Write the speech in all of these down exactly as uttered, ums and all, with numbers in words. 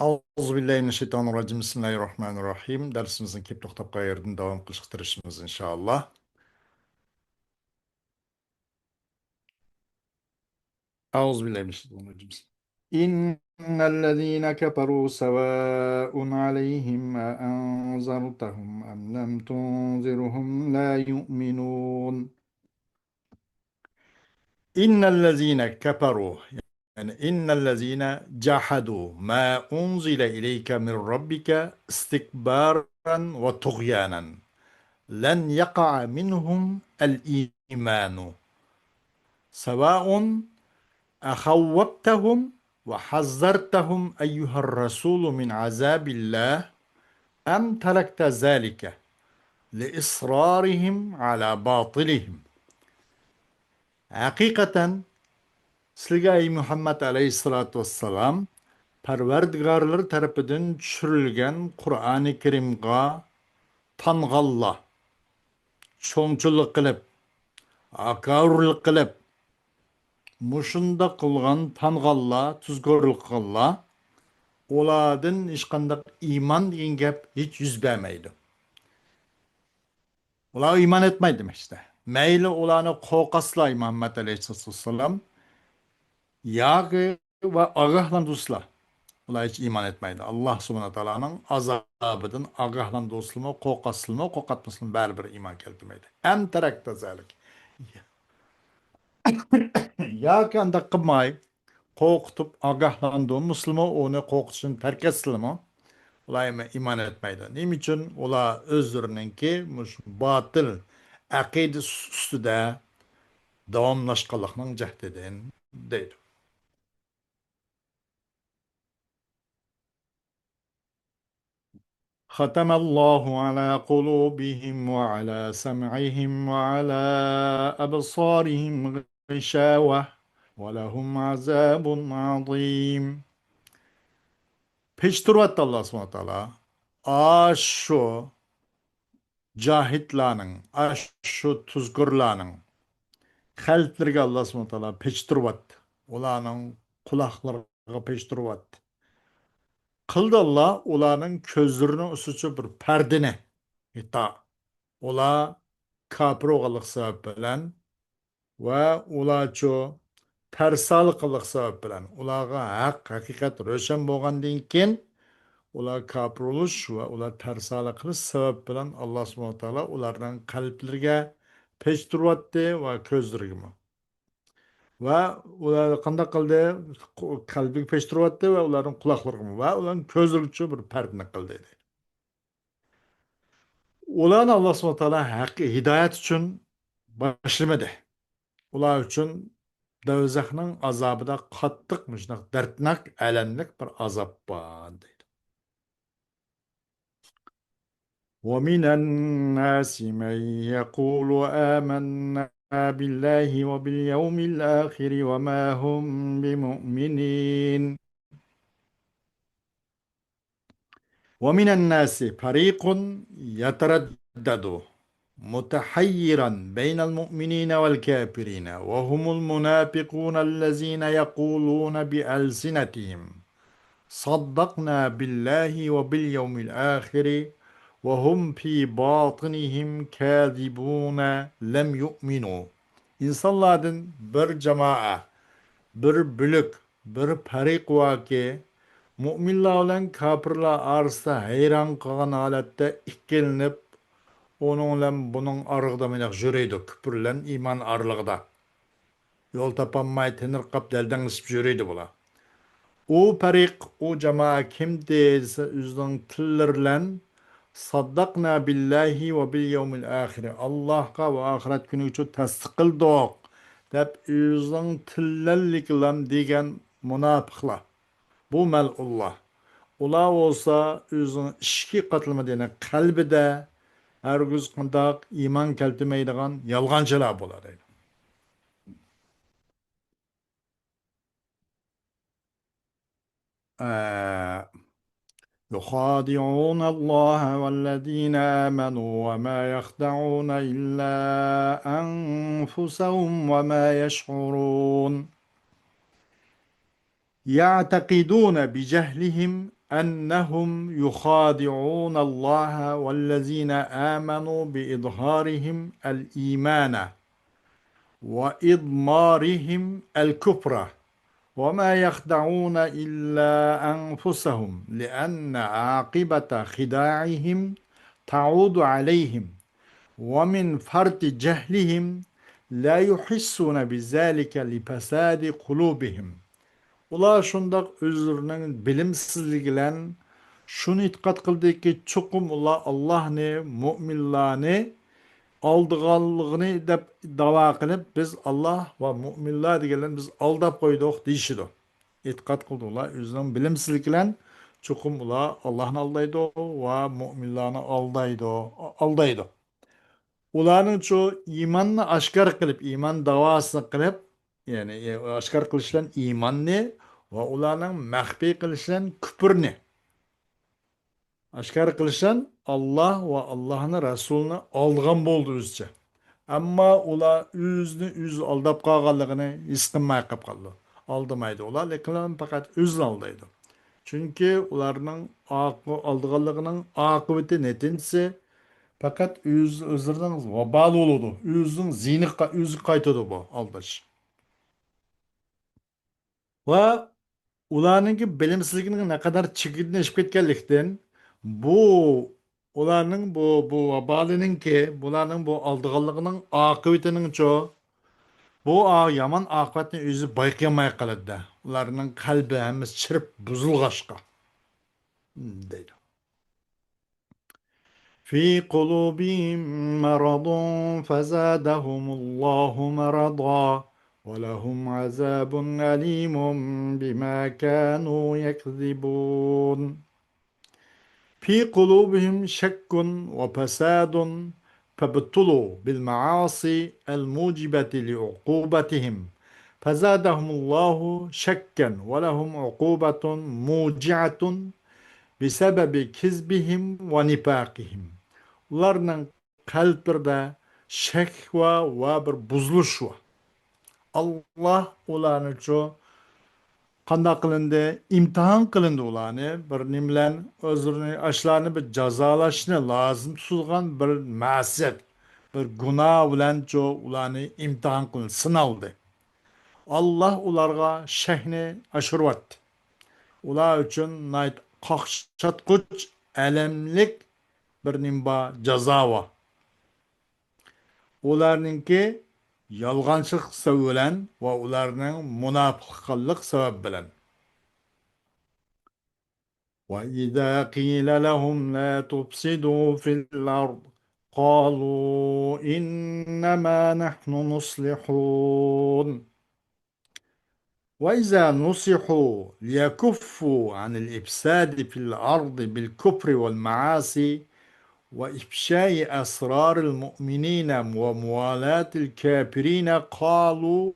أعوذ بالله من الشيطان الرجيم. بسم الله الرحمن الرحيم. دەرسىمىزنىڭ كېلىپ توختاپ قالغان يېرىدىن داۋام قىلىشقا تىرىشىمىز، ئىنشائاللا. أعوذ بالله من الشيطان الرجيم. إن الذين كفروا سواء عليهم أأنذرتهم أم لم تنذرهم لا يؤمنون. إن الذين كفروا، يعني إن الذين جحدوا ما أنزل إليك من ربك استكبارا وطغيانا لن يقبل منهم الإيمان سواء أخوفتهم وحذرتهم أيها الرسول من عذاب الله أم تركت ذلك لإصرارهم على باطلهم. ھەقىقەتەن، سىلىگە، ئەي مۇھەممەد ئەلەيھىسسالاتۇ ۋەسسالام، پەرۋەردىگارلىرى تەرىپىدىن چۈشۈرۈلگەن قۇرئانى كەرىمغا تانغانلار، چوڭچىلىق قىلىپ، ھاكاۋۇرلۇق قىلىپ، مۇشۇنداق قىلغان، تانغانلار، تۇزكورلۇق قىلغانلار، ئۇلاردىن ھېچقانداق ئىمان دېگەن گەپ ھېچ يۈز بەرمەيدۇ. ئۇلار ئىمان ئەتمەيدۇ ئىشتە. مەيلى ئۇلارنى قورقاتسىلا، مۇھەممەد ئەلەيھىسسالام، ياكى ۋە ئاگاھلاندۇرسىلا، ئۇلار ھېچ ئىمان ئەتمەيدۇ. ئاللا سۇبھانەھۇ ۋە تائالانىڭ ئازابىدىن ئاگاھلاندۇرسىلىمۇ، قورقاتسىلىمۇ، قورقاتمىسىلىمۇ، بەرىبىر ئىمان كەلتۈرمەيدۇ. ئەم تەرەكتە زالىك. ياكى ئانداق قىلماي، قورقۇتۇپ ئاگاھلاندۇرمىسىلىمۇ، ئۇنى قورقۇتۇشنى تەرك ئەتسىلىمۇ، ئۇلار ئىمان ئەتمەيدۇ. نېمە ئۈچۈن؟ ئۇلار ئۆزلىرىنىڭكى مۇشۇ باتىل ئەقىدە ئۈستىدە داۋاملاشقانلىقنىڭ جەھدىدىن، دەيدۇ. ختم الله على قلوبهم وعلى سمعهم وعلى أبصارهم غشاوة ولهم عذاب عظيم. پېچىتۇرۇۋەتتى ئاللا سۇبھانەھۇ ۋە تائالا ئاشۇ جاھىدلارنىڭ، ئاشۇ تۇزكورلارنىڭ قەلبلىرىگە ئاللا سۇبھانەھۇ ۋە تائالا پېچىتۇرۇۋەتتى. ئۇلارنىڭ قۇلاقلىرىغا پېچىتۇرۇۋەتتى. قىلدى ئاللا ئۇلارنىڭ كۆزلىرىنىڭ ئۈستىچە بىر پەردىنى. ھېتتا ئۇلار كاپىر بولغانلىقى سەۋەب بىلەن ۋە ئۇلارچۇ تەرسالىق قىلغانلىقى سەۋەب بىلەن، ئۇلارغا ھەق، ھەقىقەت روشەن بولغاندىن كېيىن، ئۇلار كاپىر بولۇش ۋە ئۇلار تەرسالىق قىلىش سەۋەب بىلەن ئاللا سۇبھانەھۇ ۋە تائالا ئۇلارنىڭ قەلبلىرىگە پېچىتۇرۇۋەتتى ۋە كۆزلىرىگىمۇ. ۋە ئۇلار قانداق قىلدى؟ قەلبىگە پېچىتۇرۇۋەتتى ۋە ئۇلارنىڭ قۇلاقلىرىغىمۇ ۋە ئۇلارنىڭ كۆزلىرىگىچۇ بىر پەردىنى قىلدى، دەيدۇ. ئۇلارنى ئاللا سۇبھانەھۇ ۋە تائالا ھەق، ھىدايەت ئۈچۈن باشلىمىدى. ئۇلار ئۈچۈن دوزاخنىڭ ئازابىدا قاتتىق مۇشۇنداق دەردناك، ئەلەملىك بىر ئازاب بار، دەيدۇ. ومن الناس من يقول آمنا بالله وباليوم الآخر وما هم بمؤمنين. ومن الناس فريق يتردد متحيرا بين المؤمنين والكافرين وهم المنافقون الذين يقولون بألسنتهم صدقنا بالله وباليوم الآخر وهم في باطنهم كاذبون لم يؤمنوا. ئىنسانلاردىن بىر جامائە، بىر بۆلەك، بىر پەرىق باركى، مۆمىنلەر بىلەن كاپىرلار ئارىسىدا ھەيران قالغان ھالەتتە ئىككىلىنىپ، ئۇنىڭ بىلەن بۇنىڭ ئارىلىقىدا مۇنداق يۈرىدۇ، كۇپۇر بىلەن ئىمان ئارىلىقىدا. يول تاپالماي، تېنىرقاپ، دەلدەڭلىشىپ يۈرىدۇ بۇلار. ئۇ پەرىق، ئۇ جامائە كىمدى دېسە، ئۆزىنىڭ تىللىرى بىلەن، «صدقنا بالله وباليوم الآخر»، ئاللاھقا ۋە ئاخىرەت كۈنىگىچۇ تەستىق قىلدۇق، دەپ ئۆزىنىڭ تىللىرى بىلەن دېگەن مۇناپىقلار. بۇ مەلئۇنلار. ئۇلار بولسا ئۆزىنىڭ ئىچكى قاتلىمىدا، يەنى قەلبىدە ھەرگىز قانداق ئىمان كەلتۈرمەيدىغان يالغانچىلار بۇلار، دەيدۇ. ئە، يخادعون الله والذين آمنوا وما يخدعون إلا أنفسهم وما يشعرون. يعتقدون بجهلهم أنهم يخادعون الله والذين آمنوا بإظهارهم الإيمان وإضمارهم الكفر وما يخدعون إلا أنفسهم لأن عاقبة خداعهم تعود عليهم ومن فرط جهلهم لا يحسون بذلك لفساد قلوبهم. ئۇلار شۇنداق ئۆزلىرىنىڭ بىلىمسىزلىكى بىلەن شۇنى ئېتىقاد قىلدىكى، چوقۇم ئۇلار ئاللاھنى، مۆمىنلارنى ئالدىغانلىقىنى دەپ داۋا قىلىپ، بىز ئاللاھ ۋە مۆمىنلار دېگەنلەرنى بىز ئالداپ قويدۇق دېيىشىدۇ. ئېتىقاد قىلدى ئۇلار ئۆزىنىڭ بىلىمسىزلىكى بىلەن، چوقۇم ئۇلار ئاللاھنى ئالدايدۇ ۋە مۆمىنلارنى ئالدايدۇ، ئالدايدۇ. ئۇلارنىڭچۇ ئىماننى ئاشكارا قىلىپ، ئىمان داۋاسىنى قىلىپ، يەنى ئاشكارا قىلىش بىلەن ئىماننى ۋە ئۇلارنىڭ مەخپىي قىلىش بىلەن كۈپۈرنى، ئاشكارا قىلىش بىلەن ئاللاھ ۋە ئاللاھنىڭ رەسۇلىنى ئالدىغان بولدى ئۆزىچە. ئەمما ئۇلار ئۆزىنى ئۆزى ئالداپ قالغانلىقىنى ھېس قىلماي قېلىپ قالىدۇ. ئالدىمايدۇ ئۇلار، لېكىن پەقەت ئۆزىنى ئالدايدۇ. چۈنكى ئۇلارنىڭ ئاقى-، ئالدىغانلىقىنىڭ ئاقىۋىتى، نەتىجىسى پەقەت ئۆز-، ئۆزلىرىنىڭ ۋابالى بولىدۇ. ئۆزىنىڭ زىيىنىغا، ئۆزىگە قايتىدۇ بۇ ئالداش. ۋە ئۇلارنىڭكى بىلىمسىزلىكىنىڭ نەقەدەر چېكىدىن ئېشىپ كەتكەنلىكتىن، بۇ ئۇلارنىڭ بۇ، بۇ ۋابالىنىڭكى، بۇلارنىڭ بۇ ئالدىغانلىقىنىڭ ئاقىۋىتىنىڭچۇ، بۇ ئا-، يامان ئاقىۋەتنى ئۆزى بايقىيالماي قالىدۇ. ئۇلارنىڭ قەلبى ھەممىسى چىرىپ بۇزۇلغاچقا، دەيدۇ. في قلوبهم مرض فزادهم الله مرضا ولهم عذاب أليم بما كانوا يكذبون. في قلوبهم شك وفساد فابتلوا بالمعاصي الموجبة لعقوبتهم فزادهم الله شكا ولهم عقوبة موجعة بسبب كذبهم ونفاقهم. ئۇلارنىڭ قەلبلىرىدە شەك ۋە، ۋە بىر بۇزۇلۇش بار. ئاللاھ ئۇلارنىچۇ قانداق قىلىندى؟ ئىمتىھان قىلىندى ئۇلارنى. بىر نېمە بىلەن ئۆزلىرىنى، ئاشۇلارنى بىر جازالاشنى لازىم تۇتۇلغان بىر مەسىيەت، بىر گۇناھ بىلەنچۇ ئۇلارنى ئىمتىھان قىلىندى، سىنالدى. ئاللاھ ئۇلارغا شەكنى ئاشۇرۇۋەتتى. ئۇلار ئۈچۈن ناھايىتى قاقشاتقۇچ، ئەلەملىك بىر نېمە بار، جازا بار. ئۇلارنىڭكى يالغانچىلىق سەۋەبى بىلەن ۋە ئۇلارنىڭ مۇناپىقلىق قىلغانلىق سەۋەبى بىلەن. وإذا قيل لهم لا تفسدوا في الأرض قالوا إنما نحن مصلحون. وإذا نصحوا ليكفوا عن الإفساد في الأرض بالكفر والمعاصي وإفشاء أسرار المؤمنين وموالاة الكافرين قالوا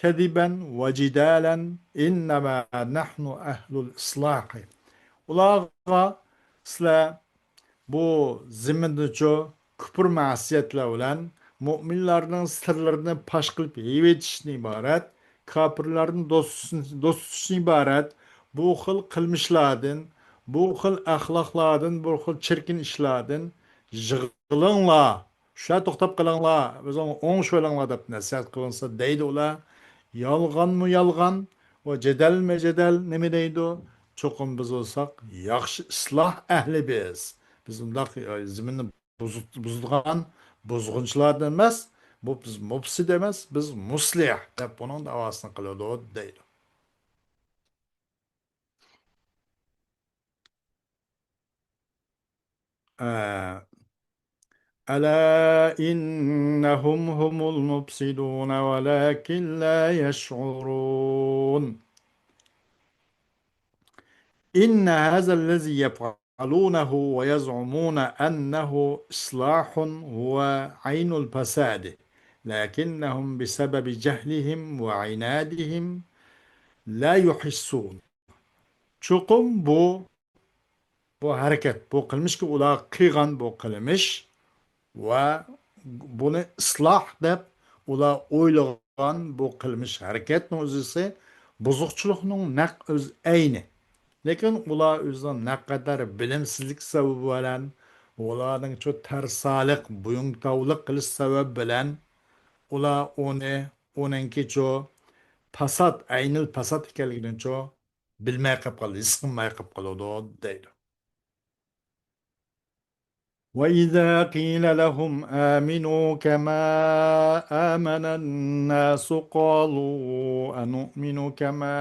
كذبا وجدالا إنما نحن أهل الإصلاح. ئۇلارغا سىلەر بۇ زېمىندىچۇ كۇپۇر مەسىيەتلەر بىلەن مۆمىنلەرنىڭ سىرلىرىنى پاش قىلىپ يېيىۋېتىشتىن ئىبارەت، كاپىرلارنى دوست، دوست تۇتۇشتىن ئىبارەت بۇ خىل قىلمىشلاردىن، بۇ خىل ئەخلاقلاردىن، بۇ خىل چىركىن ئىشلاردىن يىغىلىڭلار، شۇ يەردە توختاپ قېلىڭلار، ئۆزۈڭلار ئوڭشىۋېلىڭلار دەپ نەسىھەت قىلىنسا دەيدۇ ئۇلار. يالغانمۇ يالغان، ۋە جېدەلمۇ جېدەل نېمە دەيدۇ؟ چوقۇم بىز بولساق ياخشى ئىسلاھ ئەھلى بىز. بىز ئۇنداق، ئە، زېمىننى بۇزۇت-، بۇزىدىغان بۇزغۇنچىلاردىن ئەمەس، بۇ بىز مۇپسىد ئەمەس، بىز مۇسلىھ دەپ بۇنىڭ داۋاسىنى قىلىدۇ دەيدۇ. ئە، ألا إنهم هم المفسدون ولكن لا يشعرون. إن هذا الذي يفعلونه ويزعمون أنه إصلاح هو عين الفساد، لكنهم بسبب جهلهم وعنادهم لا يحسون. چوقۇم بۇ، بۇ ھەرىكەت، بۇ قىلمىشكى ئۇلار قىلغان بۇ قىلمىش ۋە بۇنى ئىسلاھ دەپ ئۇلار ئويلىغان بۇ قىلمىش ھەرىكەتنىڭ ئۆزىسى بۇزۇقچىلىقنىڭ نەق ئۆز ئەينى. لېكىن ئۇلار ئۆزىنىڭ نەقەدەر بىلىمسىزلىك سەۋەبى بىلەن، ئۇلارنىڭچۇ تەرسالىق، بۇيۇڭتاۋلىق قىلىش سەۋەبى بىلەن، ئۇلار ئۇنى، ئۇنىڭكىچۇ پاسات، ئەينىل پاسات ئىكەنلىكىنىچۇ بىلمەي قېلىپ قالىدۇ، ھېس قىلماي قېلىپ قالىدۇ، دەيدۇ. وَإِذَا قِيلَ لَهُمْ آمِنُوا كَمَا آمَنَ النَّاسُ قَالُوا أَنُؤْمِنُ كَمَا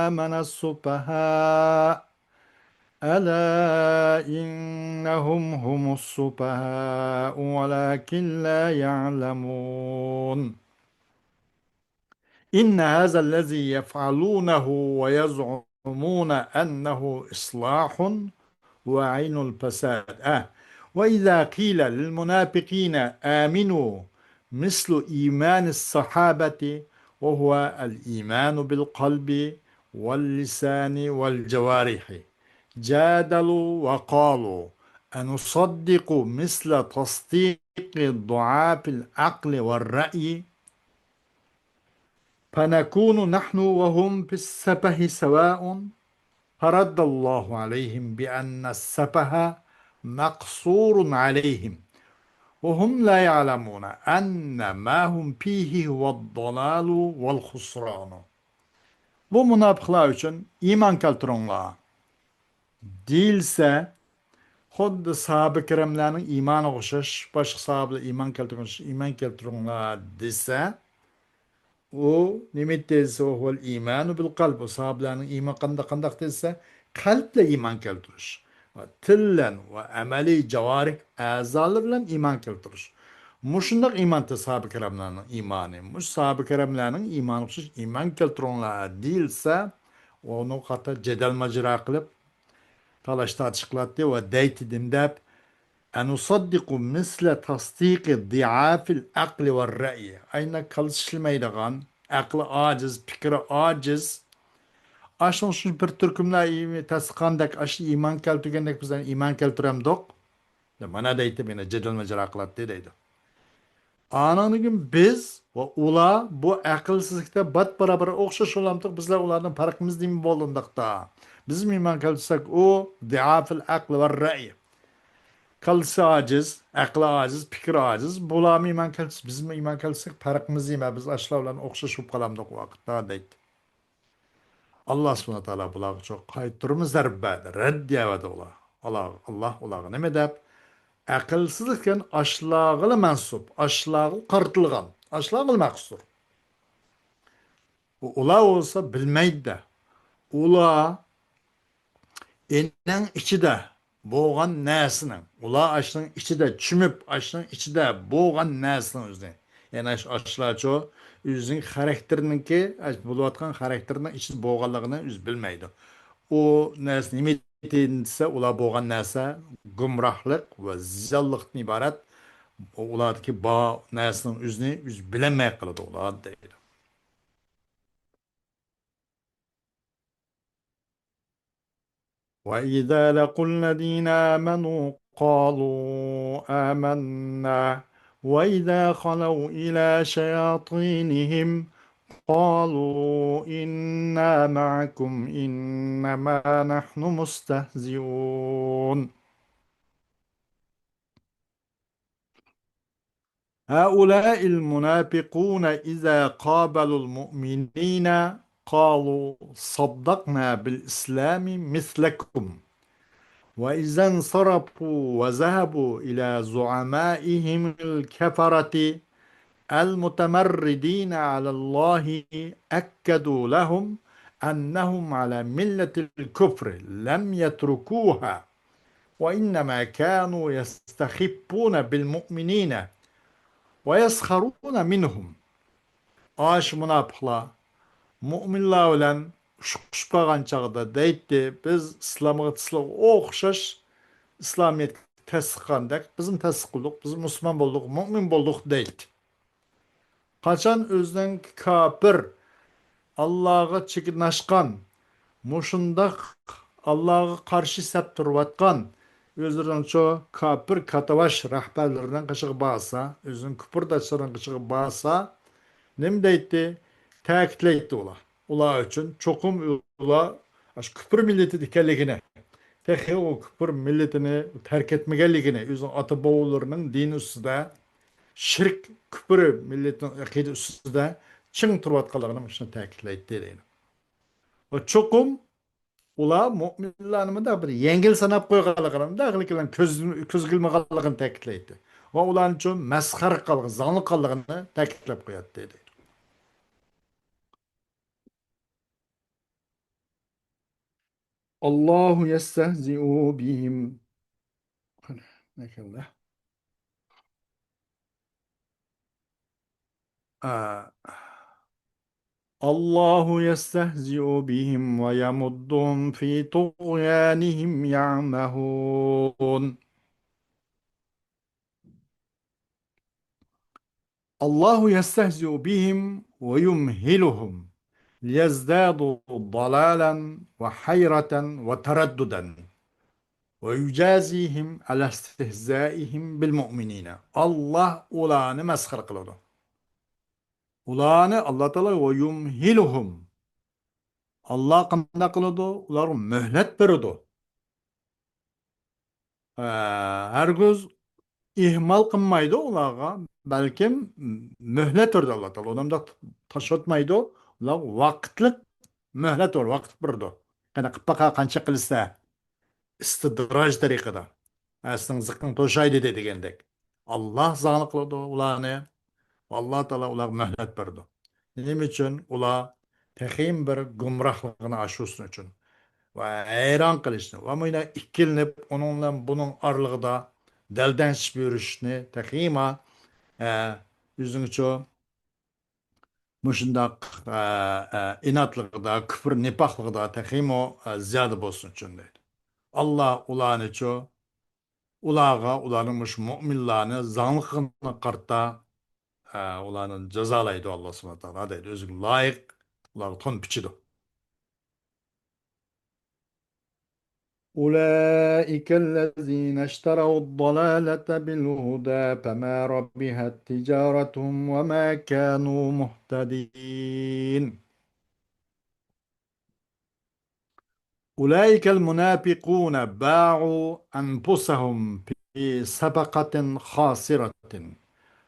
آمَنَ السُّفَهَاءُ أَلَا إِنَّهُمْ هُمُ السُّفَهَاءُ وَلَٰكِن لَّا يَعْلَمُونَ. إن هذا الذي يفعلونه ويزعمون أنه إصلاح هو عين الفساد. آه. وإذا قيل للمنافقين آمنوا مثل إيمان الصحابة وهو الإيمان بالقلب واللسان والجوارح جادلوا وقالوا أنصدق مثل تصديق ضعاف العقل والرأي فنكون نحن وهم في السفه سواء، فرد الله عليهم بأن السفه مقصور عليهم، وهم لا يعلمون أن ما هم فيه هو الضلال والخسران. بۇ مۇناپىقلار ئۈچۈن ئىمان كەلتۈرۈڭلار دېيىلسە، خۇددى ساھابە كىراملارنىڭ ئىمانىغا ئوخشاش، باشقا ساھابىلەر ئىمان كەلتۈرگەن ئوخشاش ئىمان كەلتۈرۈڭلار دېسە، ئۇ نېمە دېسە، ۋەھۇۋەل ئىمانۇ بىل قەلب، ئۇ ساھابىلەرنىڭ ئىمانى قانداق، قانداق دېسە، قەلب بىلەن ئىمان كەلتۈرۈش. تىل بىلەن ۋە ئەمەلىي جاۋارىھ ئەزالىرى بىلەن ئىمان كەلتۈرۈش. مۇشۇنداق ئىمان ساھابە كىراملارنىڭ ئىمانى. مۇشۇ ساھابە كىراملارنىڭ ئىمانىغا ئوخشاش ئىمان كەلتۈرۈڭلار دېيىلسە، ئۇنىڭغا قارىتا جېدەل ماجىرا قىلىپ، تالاش تارتىش قىلاتتى ۋە دەيتتى نېمە دەپ، أنصدق مثل تصديق ضعاف العقل والرأي. ئاينا كاللىسى ئىشلىمەيدىغان، ئەقلى ئاجىز، پىكرى ئاجىز. ئاشۇنىڭ ئۈچۈن بىر تۈركۈملەر ئىم-، تەستىقلاندەك، ئاشۇ ئىمان كەلتۈرگەندەك بىز ئىمان كەلتۈرەمدۇق؟ مانا دەيتتى، مېنى جېدەل ماجىرا قىلاتتى دەيدۇ. ئانىڭدىن كېيىن بىز ۋە ئۇلار بۇ ئەقىلسىزلىكتە بات-بارابەر ئوخشاش بولامدۇق؟ بىزلەر ئۇلاردىن پەرقىمىز نېمە بولدى ئۇنداقتا؟ بىزمۇ ئىمان كەلتۈرسەك، ئۇ ضعاف العقل والرأي. كاللىسى ئاجىز، ئەقلى ئاجىز، پىكرى ئاجىز. بۇلارمۇ ئىمان كەلتۈرسە، بىزمۇ ئىمان كەلتۈرسەك، پەرقىمىز نېمە؟ بىز ئاشۇلار بىلەن ئوخشاش بولۇپ قالامدۇق ئۇ ۋاقىتتا دەيتتى. ئاللا سۇبھانەھۇ ۋە تائالا بۇلارغا چوق قايتۇرما زەربە بەردى، رەددىيە بەردى ئۇلار. ئاللا، ئاللا ئۇلارغا نېمە دەپ؟ ئەقىلسىزلىكتىن ئاشۇلارغىلا مەنسۇپ، ئاشۇلارغا قارىتىلغان، ئاشۇلارغىلا مەخسۇس. ئۇ-، ئۇلار بولسا بىلمەيدۇ-دە. ئۇلار ئېنىڭ ئىچىدە بولغان نەرسىنىڭ، ئۇلار ئاشۇنىڭ ئىچىدە چۆمۈپ، ئاشۇنىڭ ئىچىدە بولغان نەرسىنىڭ ئۆزىنى، يەنى ئاش-، ئاشۇلارچۇ ئۆزىنىڭ خاراكتېرىنىڭكى، ئاش-، بولۇۋاتقان خاراكتېرىنىڭ ئىچىدە بولغانلىقىنى ئۆزى بىلمەيدۇ. ئۇ نەرسە نېمە دېسە، ئۇلار بولغان نەرسە گۇمراھلىق ۋە زىيانلىقتىن ئىبارەت. ئۇلاردىكى بار نەرسىنىڭ ئۆزىنى ئۆزى بىلەلمەي قالىدۇ ئۇلار دەيدۇ. وإذا لقوا الذين آمنوا قالوا آمنا وإذا خلوا إلى شياطينهم قالوا إنا معكم إنما نحن مستهزئون. هؤلاء المنافقون إذا قابلوا المؤمنين قالوا صدقنا بالإسلام مثلكم، وإذا انصرفوا وذهبوا إلى زعمائهم الكفرة المتمردين على الله أكدوا لهم أنهم على ملة الكفر لم يتركوها وإنما كانوا يستخفون بالمؤمنين ويسخرون منهم. ئاشۇ مۇناپىقلار مۇئمىنلار بىلەن ئۇچۇشۇپ قالغان چاغدا دەيتتى، بىز ئىسلامغا، سىلەرگە ئوخشاش ئىسلامىيەتكە تەستىقلاندۇق، بىزمۇ تەستىق قىلدۇق، بىز مۇسۇلمان بولدۇق، مۇئمىن بولدۇق دەيتتى. قاچان ئۆزىنىڭ كاپىر، ئاللاغا چېكىنىشقان، مۇشۇنداق ئاللاغا قارشى سەپ تۇرۇۋاتقان، ئۆزلىرىنىڭچۇ كاپىر كاتتىباش رەھبەرلىرىنىڭ قېشىغا بارسا، ئۆزىنىڭ كۇپۇرداشلىرىنىڭ قېشىغا بارسا، نېمە دەيتتى؟ تەكىتلەيتتى ئۇلار. ئۇلار ئۈچۈن چوقۇم ئۇلار ئاشۇ كۇپر مىللىتىدە ئىكەنلىكىنى، تېخى ئۇ كۇپر مىللىتىنى تەرك ئەتمىگەنلىكىنى، ئۆزىنىڭ ئاتا-بوۋىلىرىنىڭ دىنى ئۈستىدە، شىرك، كۇپر مىللىتىنىڭ ئەقىدە ئۈستىدە چىڭ تۇرۇۋاتقانلىقىنى مۇشۇنى تەكىتلەيتتى دەيدۇ. ۋە چوقۇم ئۇلار مۆمىنلەرنى مۇنداق بىر يەڭگىل ساناپ قويغانلىقىنى، مۇنداق قىلىپ كۆز، كۆزگە ئىلمىغانلىقىنى تەكىتلەيتتى. ۋە ئۇلارنى چوقۇم مەسخىرە قىلغان، زاڭلىق قىلغانلىقىنى تەكىتلەپ قوياتتى دەيدۇ. الله يستهزئ بهم. آه. الله يستهزئ بهم ويمدهم في طغيانهم يعمهون. الله يستهزئ بهم ويمهلهم ليزدادوا ضلالا وحيرة وترددا ويجازيهم على استهزائهم بالمؤمنين. ئاللاھ ئۇلارنى مەسخىرە قىلىدۇ. ئۇلارنى ئاللاھ تائالا، ويمهلهم. ئاللاھ قانداق قىلىدۇ؟ ئۇلارغا مۆھلەت بېرىدۇ. ئە، ھەرگىز ئىھمال قىلمايدۇ ئۇلارغا، بەلكىم مۆھلەت بېرىدۇ ئاللاھ تائالا. ئۇنى مۇنداق تاشلىۋەتمەيدۇ. ئۇلارغا ۋاقىتلىق مۆھلەت بېرىدۇ، ۋاقىت بېرىدۇ. قېنى قىلىپ باقە، قانچە قىلسا، ئىستىدراج تەرىقىدە. ئە، سېنىڭ زىقىڭ توشاي دېدى دېگەندەك. ئاللاھ زاڭلىق قىلىدۇ ئۇلارنى. ئاللاھ تائالا ئۇلارغا مۆھلەت بېرىدۇ. نېمە ئۈچۈن؟ ئۇلار تېخىمۇ بىر گۇمراھلىقىنى ئاشۇرسۇن ئۈچۈن ۋە ھەيران قېلىشنى ۋە مۇنداق ئىككىلىنىپ، ئۇنىڭ بىلەن بۇنىڭ ئارىلىقىدا دەلدەڭشىپ يۈرۈشنى تېخىمۇ، ئە، ئۆزىنىڭچۇ مۇشۇنداق، ئە، ئە، ئىنادلىقىدا، كۇپر نىپاقلىقىدا تېخىمۇ، ئە، زىيادە بولسۇن ئۈچۈن دەيدۇ. ئاللاھ ئۇلارنىچۇ، ئۇلارغا، ئۇلارنىڭ مۇشۇ مۆمىنلارنى زاڭلىقىغا قارىتا، ئە، ئۇلارنى جازالايدۇ ئاللاھ سۇبھانەھۇ ۋە تائالا دەيدۇ. ئۆزىگە لايىق ئۇلارغا تون پىچىدۇ. أولئك الذين اشتروا الضلالة بالهدى فما ربحت تجارتهم وما كانوا مهتدين. أولئك المنافقون باعوا أنفسهم في صفقة خاسرة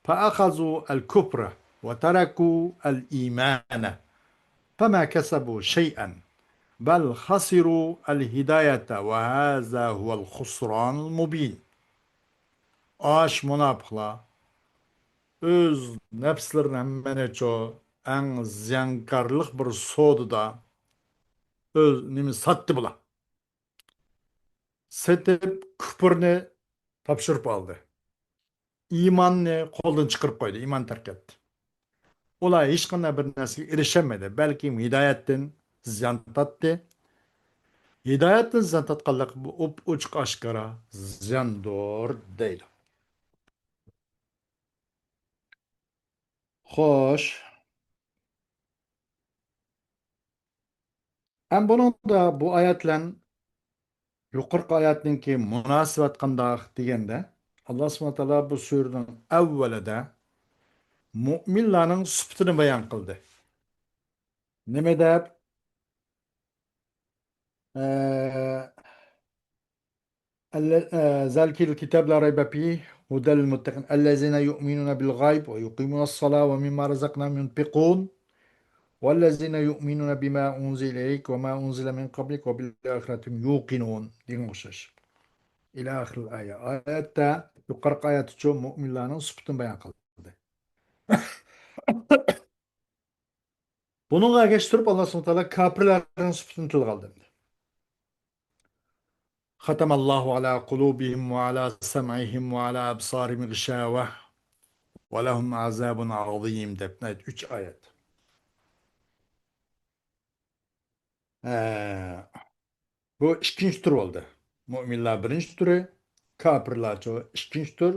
فأخذوا الكفر وتركوا الإيمان فما كسبوا شيئا بل خسروا الهداية وهذا هو الخسران المبين. ئاش مۇناپىقلار ئۆز نەپسلىرىنى ھەممىنىچۇ ئەڭ زىيانكارلىق بىر سودىدا ئۆز نېمە ساتتى بۇلار. سېتىپ كۇپرنى تاپشۇرۇپ ئالدى. ئىماننى قولدىن چىقىرىپ قويدى، ئىمان تەرك ئەتتى. ئۇلار ھېچقانداق بىر نەرسىگە ئېرىشەلمىدى، بەلكىم ھىدايەتتىن زىيان تارتتى. ھىدايەتتىن زىيان تارتقانلىق بۇ ئوپئوچۇق ئاشكارا زىياندۇر دەيدۇ. خوش. ئەم بۇنىڭدا بۇ ئايەت بىلەن يۇقىرىقى ئايەتنىڭكى مۇناسىۋەت قانداق دېگەندە، ئاللاھ سۇبھانەھۇ ۋە تائالا بۇ سۈرىنىڭ ئەۋۋىلىدە مۆمىنلارنىڭ سۈپىتىنى بايان قىلدى. نېمە دەپ؟ ئە، الل-، آه، ذلك الكتاب لا ريب فيه هدى للمتقين الذين يؤمنون بالغيب ويقيمون الصلاة ومما رزقناهم ينفقون والذين يؤمنون بما أنزل إليك وما أنزل من قبلك وبالآخرة هم يوقنون دېگەن ئوخشاش. إلى آخر الآية. ئايەتتە، يۇقىرىقى ئايەتتىچۇ مۆمىنلەرنىڭ سۈپىتىنى بايان قىلدى. بۇنىڭغا ئەگەشتۈرۈپ، ئاللاھ سۇبھانەھۇ ۋە تائالا كاپىرلارنىڭ سۈپىتىنى تىلغا ئالدى. ختم الله على قلوبهم وعلى سمعهم وعلى أبصارهم غشاوة ولهم عذاب عظيم دەپ ئۈچ ئايەت. ئە، بۇ ئىككىنچى تۈر بولدى. مۆمىنلەر بىرىنچى تۈرى، كاپىرلارچۇ ئىككىنچى تۈر،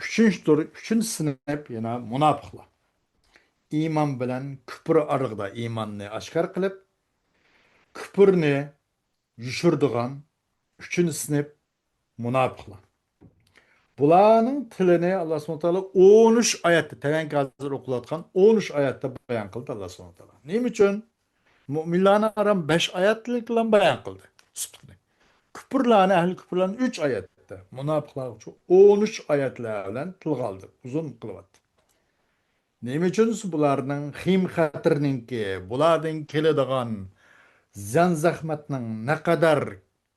ئۈچىنچى تۈر، ئۈچىنچى سىنىپ يەنە مۇناپىقلار. ئىمان بىلەن كۇپر ئارىلىقىدا ئىماننى ئاشكارا قىلىپ، كۇپرنى يوشۇرىدىغان ئۈچىنچى سىنىپ مۇناپىقلار. بۇلارنىڭ تىلىنى ئاللاھ سۇبھانەھۇ ۋە تائالا ئون ئۈچ ئايەتتە، تۆۋەنكى ھازىر ئوقۇلۇۋاتقان ئون ئۈچ ئايەتتە بايان قىلدى ئاللاھ سۇبھانەھۇ ۋە تائالا. نېمە ئۈچۈن؟ مۆمىنلەرنى ئاران بەش ئايەتلىك بىلەن بايان قىلدى سۈپىتىنى. كۇپۇرلارنى، ئەھلى كۇپۇرلارنى ئۈچ ئايەتتە، مۇناپىقلارغىچە ئون ئۈچ ئايەتلەر بىلەن تىلغا ئالدى، ئۇزۇن قىلىۋەتتى. نېمە ئۈچۈن دېسە، بۇلارنىڭ خېيىم خەتىرىنىڭكى، بۇلاردىن كېلىدىغان زىيان زەخمەتنىڭ نەقەدەر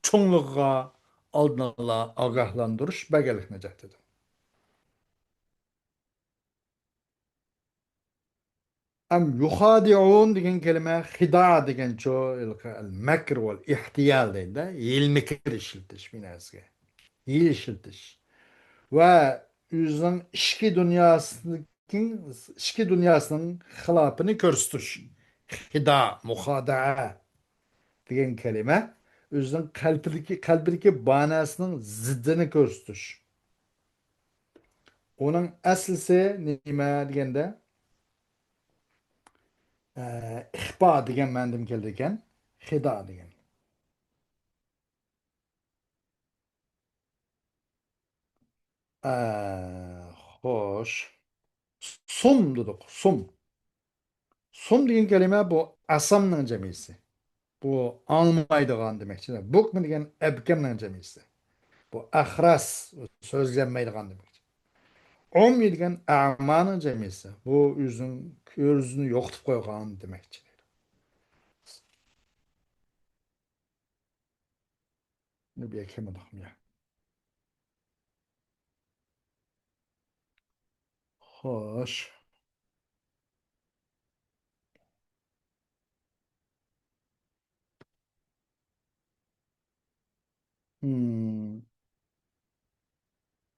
چوڭلۇقىغا ئالدىنلا ئاگاھلاندۇرۇش بەرگەنلىكىنى جەھەتتىدىن. ئەم يۇخادىئۇن دېگەن كەلىمە خىدا دېگەنچۇ، مەكر ۋەل ئىھتىيال دەيدۇ، ھىيلە مىكىر ئىشلىتىش بىر نەرسىگە. ھىيلە ئىشلىتىش. ۋە ئۆزىنىڭ ئىچكى دۇنياسىدىكى، ئىچكى دۇنياسىنىڭ خىلاپىنى كۆرسىتىش. خىدا، مۇخادىئە دېگەن كەلىمە ئۆزىنىڭ قەلبىدىكى، قەلبىدىكى بار نەرسىنىڭ زىددىنى كۆرسىتىش. ئۇنىڭ ئەسلىسى نېمە دېگەندە، ئە، ئىخپا دېگەن مەنىدىن كېلىدىكەن. خىدا دېگەن. ئە، خوش. سۇم دېدۇق، سۇم. سۇم دېگەن كەلىمە بۇ ئەسەمنىڭ جەمئىيسى. بۇ ئاڭلىمايدىغان دېمەكچى. بۇكمۇ دېگەن ئەبكەمنىڭ جەمئىسى. بۇ ئەخرەس، سۆزلىيەلمەيدىغان دېمەكچى. ئۇمي دېگەن ئەمانىڭ جەمئىسى. بۇ ئۆزىنىڭ كۆزىنى يوقىتىپ قويغان دېمەكچى. بۇ يەككە مۇنداق يا. خوش. Hmm.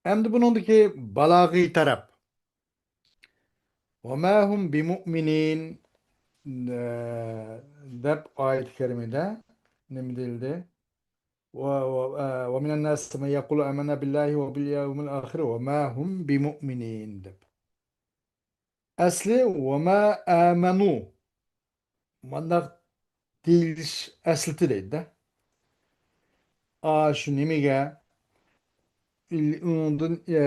ئەمدى بۇنىڭدىكى بالاغىي تەرەپ. وما هم بمؤمنين، ئە، دەپ ئايەت كەرىمىدە نېمە دېيىلدى؟ و، و، ئە، ومن الناس من يقول آمنا بالله وباليوم الآخر وما هم بمؤمنين دەپ. ئەسلى وما آمنوا. مانداق دېيىلىش ئەسلىتى دەيدۇ-دە. ئا، شۇ نېمىگە؟ ئۇنىڭدىن، ئە،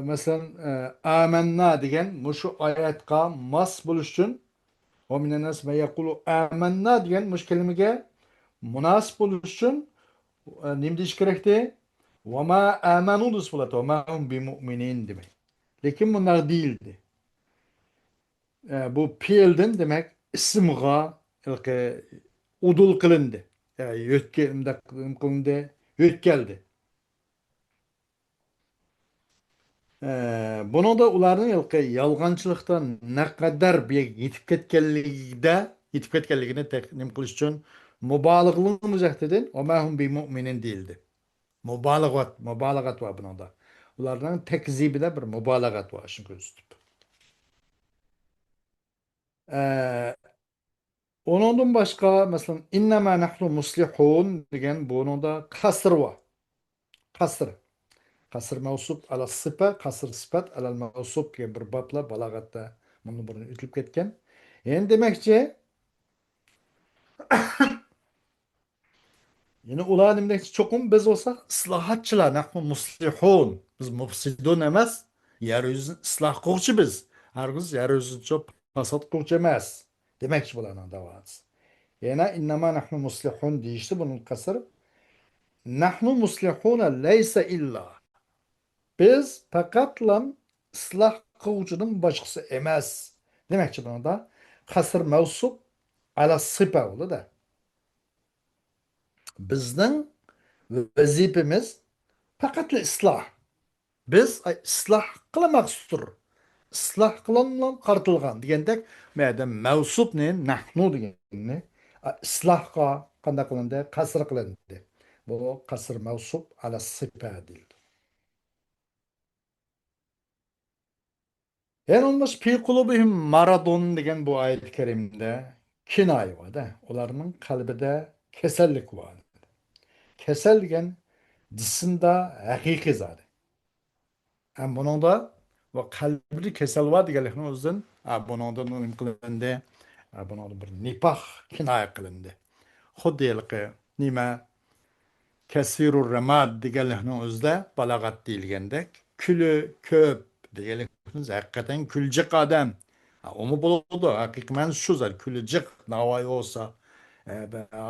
مەسىلەن، ئە، ئامەننا دېگەن مۇشۇ ئايەتقا ماس بولۇش ئۈچۈن، ومن الناس من يقول آمنا دېگەن مۇشۇ كەلىمىگە مۇناسىپ بولۇش ئۈچۈن، ئە، نېمە دېيىش كېرەكتى؟ وما آمنوا دېسە بولاتتى، وما هم بمؤمنين دېمەي. لېكىن مۇنداق دېيىلدى. ئە، بۇ پېئىلدىن، دېمەك، ئىسىمغا ھېلىقى ئۇدۇل قىلىندى. ئە، يۆتكە-، مۇنداق قىلىندى، يۆتكەلدى. ئە، بۇنىڭدا ئۇلارنىڭ ھېلىقى يالغانچىلىقتا نەقەدەر بىر يەرگە يېتىپ كەتكەنلىكىدە، يېتىپ كەتكەنلىكىنى تەك-، نېمە قىلىش ئۈچۈن مۇبالىغىلىق جەھىتىدىن وما هم بمؤمنين دېيىلدى. مۇبالىغەت، مۇبالىغەت بار بۇنىڭدا. ئۇلارنىڭ تەكزىبىدە بىر مۇبالىغەت بار، شۇنى كۆرسىتىپ. ئە، ئۇنىڭدىن باشقا، مەسىلەن، إنما نحن مصلحون دېگەن بۇنىڭدا قەسر بار. قەسر. قەسر مەۋسۇپ ئەلە سىپە، قەسر سىپەت ئەلەل مەۋسۇپ دېگەن بىر بابلار بالاغەتتە مۇندىن بۇرۇن ئۆتۈلۈپ كەتكەن. يەنە دېمەكچى، يەنە ئۇلار نېمە دېمەكچى؟ چوقۇم بىز بولساق ئىسلاھاتچىلار، نەھنۇ مۇسلىھۇن. بىز مۇفسىدۇن ئەمەس، يەر يۈزىنى ئىسلاھ قىلغۇچى بىز. ھەرگىز يەر يۈزىنى چوپ پاسات قىلغۇچى ئەمەس. دېمەكچى بۇلارنىڭ داۋاسى. يەنە إنما نحن مصلحون دېيىشتە بۇنىڭ قەسىر. نحن مصلحون ليس إلا. بىز پەقەتلا ئىسلاھ قىلغۇچىدىن باشقىسى ئەمەس. دېمەكچى بۇنىڭدا قەسر مەۋسۇپ ئەلە سىپە بولىدۇ. بىزنىڭ ۋەزىپىمىز پەقەتلا ئىسلاھ. بىز، ئاي، ئىسلاھ قىلماقچىدۇر. ئىسلاھ قىلانلا قارىتىلغان دېگەندەك، بۇ يەردە مەۋسۇپنى، نەھنۇ دېگەننى، ئا، ئىسلاھقا قانداق قىلىندى؟ قەسر قىلىندى. بۇ قەسر مەۋسۇپ ئەلە سىپە دېيىلدى. يەنە ئۇنداش في قلوبهم مرض دېگەن بۇ ئايەت كەرىمدە كىنايە بار-دە. ئۇلارنىڭ قەلبىدە كېسەللىك بار. كېسەل دېگەن جىسىمدا ھەقىقىي زادى. ھەم بۇنىڭدا بۇ قەلبىدە كېسەل بار دېگەنلىكنىڭ ئۆزىدىن، ھە، بۇنىڭدىن نېمە قىلىندى؟ ھە، بۇنىڭدا بىر نىپاق كىنايە قىلىندى. خۇددى ھېلىقى نېمە؟ كەسىرۇر رەماد دېگەنلىكنىڭ ئۆزىدە بالاغەت دېيىلگەندەك، كۈلى كۆپ دېگەنلىكنىڭ ئۆزى ھەقىقەتەن كۈلجەك ئادەم. ھە، ئۇمۇ بولىدۇ. ھەقىقىي مەنىسى شۇ زادى. كۆلى جىق، ناۋايى بولسا، ئە، بە-، ئا،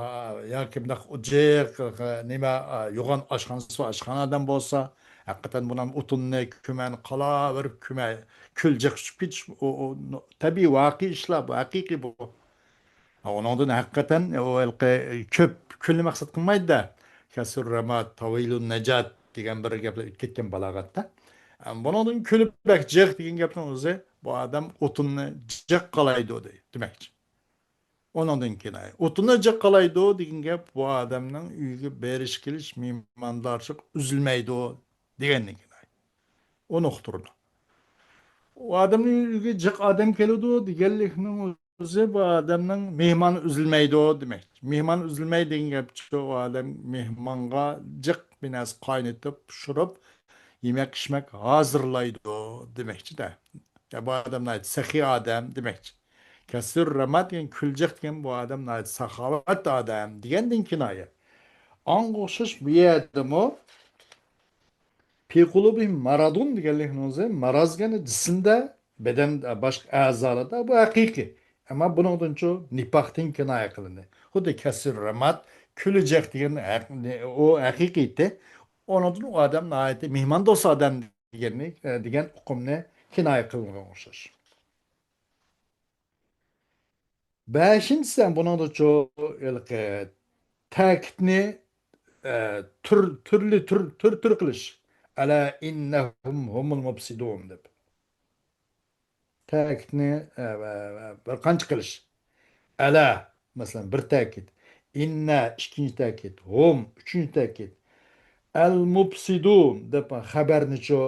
ياكى مۇنداق جىق، ئە، نېمە، ئا، يوغان ئاشخانىسى بار، ئاشخانا ئادەم بولسا، ھەقىقەتەن بۇنىڭ ئوتۇننى، كۈمەن قالاۋېرىپ، كۈمە-، كۆلى جىق چۈشۈپ كېتىش، ئۇ، ئۇ، تەبىئىي، ۋەقەئىي ئىشلار بۇ، ھەقىقىي بۇ. ئۇنىڭدىن ھەقىقەتەن ئۇ ھېلىقى كۆپ كۈننى مەقسەت قىلمايدۇ-دە. كەسىر رامات، تاۋىلۇن نەجات دېگەن بىر گەپلەر ئۆتۈپ كەتكەن بالاغەتتە. بۇنىڭدىن كۆلى بەك جىق دېگەن گەپنىڭ ئۆزى بۇ ئادەم ئوتۇننى جىق قالايدۇ دەي-، دېمەكچى. ئۇنىڭدىن كېيىن ئوتۇننى جىق قالايدۇ دېگەن گەپ بۇ ئادەمنىڭ ئۆيىگە بېرىش كېلىش، مېھماندارچىلىق ئۈزۈلمەيدۇ دېگەندىن كېيىن ئۇنى ئۇقتۇرىدۇ. ئۇ ئادەمنىڭ ئۆيىگە جىق ئادەم كېلىدۇ دېگەنلىكنىڭ ئۆزى بۇ ئادەمنىڭ مېھمانى ئۈزۈلمەيدۇ دېمەك. مېھمان ئۈزۈلمەي دېگەن گەپچۇ، ئۇ ئادەم مېھمانغا جىق بىر نەرسە قاينىتىپ، پىشۇرۇپ، يېمەك-ئىچمەك ھازىرلايدۇ دېمەكچىدە. يا بۇ ئادەم ناھايىتى سېخىي ئادەم دېمەكچى. كەسىر رامات دېگەن كۆلى جىق دېگەن بۇ ئادەم ناھايىتى ساخاۋەت ئادەم دېگەندىن كىنايە. ئاڭغا ئوخشاش بۇ يەردىمۇ في قلوبهم مرض دېگەنلىكنىڭ ئۆزى ماراز دېگەن جىسىمدە، بەدەن، باشقا ئەزالاردا بۇ ھەقىقىي. ئەمما بۇنىڭدىنچۇ نىپاقتىن كىنايە قىلىندى. خۇددى كەسىر رامات، كۆلى جىق دېگەن ھەق-، ئۇ ھەقىقىيتى. ئۇنىڭدىن ئۇ ئادەم ناھايىتى مېھماندوست ئادەم دېگەننى، دېگەن ئۇقۇمنى كىنايە قىلغان ئوخشاش. بەشىنچىسى ھەم بۇنىڭدىچۇ ھېلىقى تەكىتنى، ئە، تۈر-، تۈرلى تۈر، تۈر، تۈر قىلىش. «ئەلا ئىننەھۇم ھۇمۇل مۇپسىدۇن» دەپ. تەكىتنى، ئە، ئە، ئە، بىر قانچە قىلىش. «ئەلا»، مەسىلەن، بىر تەكىت. «ئىننە»، ئىككىنچى تەكىت. «ھۇم»، ئۈچىنچى تەكىت. «ئەل مۇپسىدۇن» دەپ خەبەرنىچۇ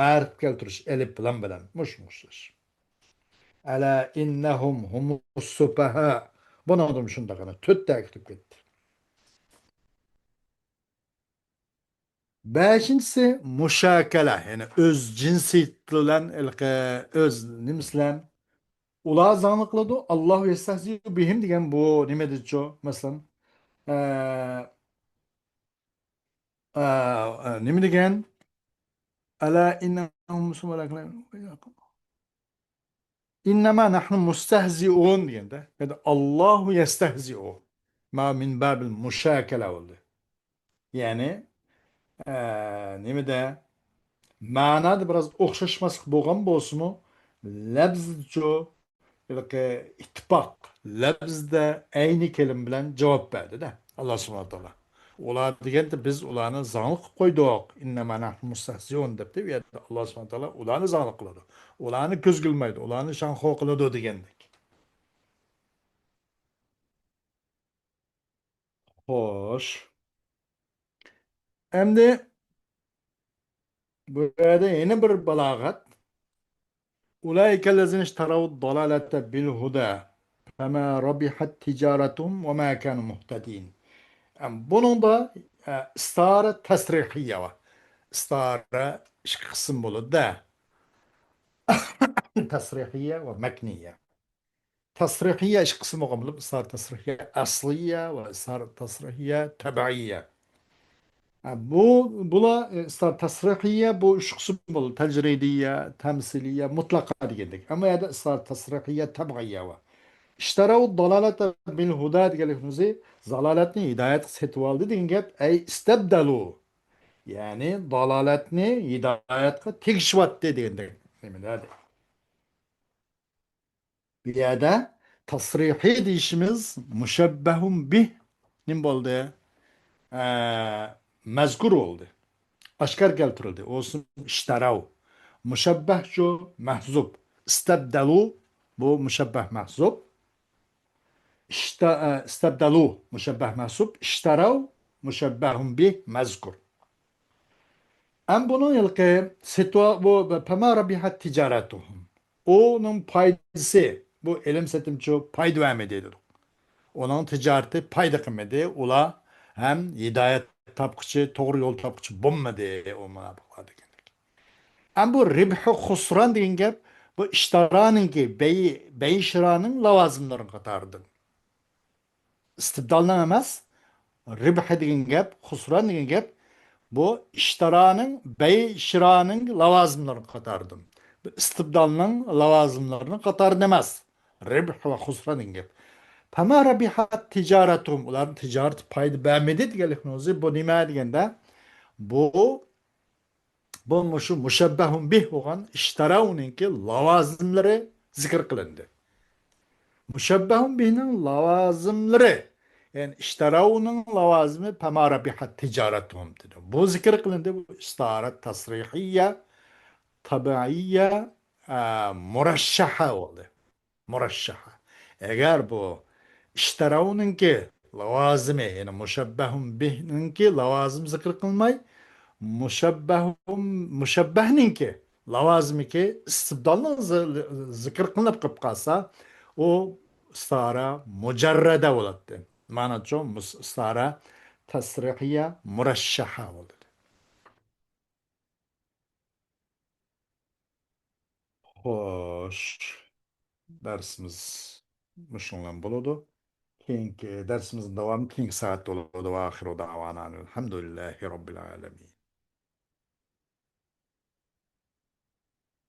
مەرىپە كەلتۈرۈش، ئەلىپ لام بىلەن. مۇشۇ ئوخشاش. «ئەلا ئىننەھۇم ھۇمۇس سۇپەھا». بۇنىڭدىمۇ شۇنداق، يەنە تۆت تەكىت كەتتى. بەشىنچىسى مۇشاكەلە، يەنى ئۆز جىنسىيىتى بىلەن ھېلىقى ئۆز نېمىسى بىلەن ئۇلار زاڭلىق قىلىدۇ. «ئاللاھۇ يەستەھزىئۇ بىھىم» دېگەن بۇ نېمە دېدىچۇ؟ مەسىلەن، ئە، ئە، ئە، نېمە دېگەن؟ «ئەلا ئىننەھۇم ھۇمۇس سۇپەھا». «ئىننەما نەھنۇ مۇستەھزىئۇن» دېگەندە، يەنى «ئاللاھۇ يەستەھزىئۇ». ما مىن بابىل مۇشاكەلە بولدى. يەنى، ئە، نېمىدە، مەنادا بىراز ئوخشاشماسلىق بولغان بولسىمۇ، لەپزىدىچۇ، ھېلىقى ئىتتىپاق، لەپزىدە ئەينى كەلىمە بىلەن جاۋاب بەردى-دە، ئاللا سۇبھانەھۇ ۋە تائالا. ئۇلار دېگەندە، بىز ئۇلارنى زاڭلىق قىلىپ قويدۇق. «ئىننەما نەھنۇ مۇستەھزىئۇن» دەپتۇ. ئۇ يەردە ئاللا سۇبھانەھۇ ۋە تائالا ئۇلارنى زاڭلىق قىلىدۇ. ئۇلارنى كۆزگە ئىلمايدۇ. ئۇلارنى شاڭخۇ قىلىدۇ دېگەندەك. خوش. ئەمدى بۇ يەردە يەنە بىر بالاغەت. «ئۇلائىكەللەزىنە ئىشتەرەۋۇد دالالەتە بىل ھۇدا، فەما رەبىھەت تىجارەتۇھۇم ۋەما كانۇ مۇھتەدىن.» ئەم، بۇنىڭدا، ئە، ئىستارە تەسرىھىيە بار. ئىستارە ئىككى قىسىم بولىدۇ-دە. تەسرىھىيە ۋە مەكنىيە. تەسرىھىيە ئىككى قىسىم بولغان بولۇپ، ئىستارە تەسرىھىيە ئەسلىيە ۋە ئىستارە تەسرىھىيە تەبىئىيە. ھە، بۇ، بۇلار، ئە، ئىستارە تەسرىھىيە بۇ ئۈچ قىسىم بولىدۇ. تەجرىدىيە، تەمسىلىيە، مۇتلەقا دېگەندەك. ئەمما يەردە ئىستارە تەسرىھىيە تەبىئىيە بار. «ئىشتەرەۋۇ دالالەتە بىل ھۇدا» دېگەنلىكىمىز زالالەتنى ھىدايەتكە سېتىۋالدى دېگەن گەپ. «ئەي ئىستەبدەلۇ». يەنى دالالەتنى ھىدايەتكە تېگىشىۋاتتى دېگەندەك. نېمىدە؟ بۇ يەردە تەسرىھىي دېيىشىمىز مۇشەببەھۇن بىھ نېمە بولدى؟ ئە، مەزكۇر بولدى. ئاشكارا كەلتۈرۈلدى. ئۇسمۇ ئىشتەرەۋ. مۇشەببەھچۇ مەھزۇب. ئىستەبدەلۇ، بۇ مۇشەببەھ مەھزۇب. ئىشتە-، ئە، ئىستەبدەلۇ مۇشەببەھ مەھزۇب. ئىشتەرەۋ مۇشەببەھۇن بىھ مەزكۇر. ئەم بۇنىڭ ھېلىقى سېتىۋا-، بۇ، فەما رەبىھەت تىجارەتۇھۇم. ئۇنىڭ پايدىسى، بۇ ئېلىم سېتىمچۇ پايدا بەرمىدى دېدۇق. ئۇنىڭ تىجارىتى پايدا قىلمىدى. ئۇلار ھەم ھىدايەت تاپقۇچى، توغرا يول تاپقۇچى بولمىدى ئۇ مۇناپىقلار دېگەندەك. ئەم بۇ رىبھۇ خۇسران دېگەن گەپ، بۇ ئىشتارانىڭكى، بەي-، بەي شىرانىڭ لاۋازىملىرىنىڭ قاتارىدىن. ئىستىبدالنىڭ ئەمەس، رىبھ دېگەن گەپ، خۇسران دېگەن گەپ، بۇ ئىشتارانىڭ، بەي شىرانىڭ لاۋازىملىرى قاتارىدىن. ئىستىبدالنىڭ لاۋازىملىرىنىڭ قاتارىدا ئەمەس. رىبھ ۋە خۇسران دېگەن گەپ. پەما رەبىھەت تىجارەتۇھۇم، ئۇلارنىڭ تىجارىتى پايدا بەرمىدى دېگەنلىكنىڭ ئۆزى بۇ نېمە دېگەندە، بۇ بۇ مۇشۇ مۇشەببەھۇن بىھ بولغان ئىشتەرەۋنىڭكى لاۋازىملىرى زىكىر قىلىندى. مۇشەببەھۇن بىھنىڭ لاۋازىملىرى، يەنى ئىشتەرەۋنىڭ لاۋازىمى پەما رەبىھەت تىجارەتۇھۇم دېدى. بۇ زىكىر قىلىندى. بۇ ئىستارە تەسرىھىيە، تەبىئىيە، ئە، مۇرەششەھە بولدى. مۇرەششەھە. ئەگەر بۇ ئىشتەرەۋنىڭكى لاۋازىمى، يەنى مۇشەببەھۇن بىھنىڭكى لاۋازىمى زىكىر قىلماي، مۇشەببەھۇن، مۇشەببەھنىڭكى لاۋازىمىكى ئىستىبدالنىڭ زى-، زىكىر قىلىنىپ قېلىپ قالسا، ئۇ ئىستارە مۇجەررەدە بولاتتى. مانا شۇ مۇس-، ئىستارە تەسرىھىيە مۇرەششەھە بولدى. خوش. دەرسىمىز مۇشۇنىڭ بىلەن بولىدۇ. كېيىنكى دەرسىمىزنىڭ داۋامى كېيىنكى سائەتتە بولىدۇ. ۋە ئاخىرۇ دەۋانا ئەلھەمدۇلىللاھى رەببىل ئالەمىن.